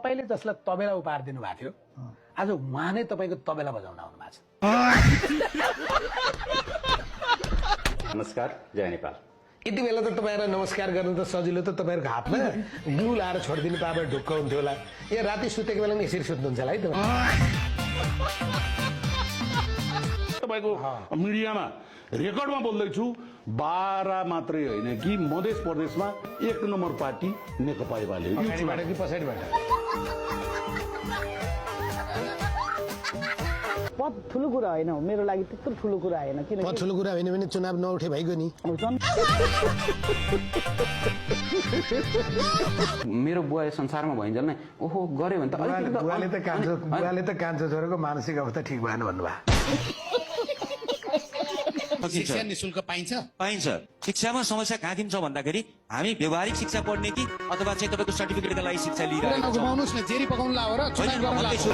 तपाईले जसलाई तबेला उपहार दिनुभएको थियो आज उहाँ नै तपाईको तबेला बजाउन आउनु भएको छ। नमस्कार, जय नेपाल। यति बेला त तपाईहरुलाई नमस्कार गर्नु त सजिलो त तपाईहरुको हातमा ग्लु लाएर छोडिदिनु पाए भए ढुक्क हुन्थ्यो होला। यहाँ राति सुतेको बेला नि यसरी सुत्नुहुन्छ होला है तपाईको मिडियामा रेकर्डमा बोल्दैछु 12 मात्रै होइन कि मध्य प्रदेशमा 1 नम्बर पार्टी नेकपा एमाले पछाडिबाट कि पछाडिबाट पद ठुलो कुरा होइन हो मेरो लागि त्यत्रो ठुलो कुरा होइन किन पद ठुलो कुरा होइन भने चुनाव नउठे भइगयो नि। मेरो बुवा यो संसारमा भइन्जेल नै ओहो गरे भने त बुवाले त कान्छो छोराको मानसिक अवस्था ठिक भएन भन्नुभयो। शिक्षा निशुल्क पाइन्छ? पाइन्छ। शिक्षामा समस्या कहाँ दिन्छ भन्दाखेरि हामी व्यवहारिक शिक्षा पढ्ने कि अथवा चाहिँ तपाईँको सर्टिफिकेटका लागि शिक्षा लिइरहेको छौँ। घुमाउनुहोस् न, जेरी पकाउनु लाओ र होइन, म भन्दैछु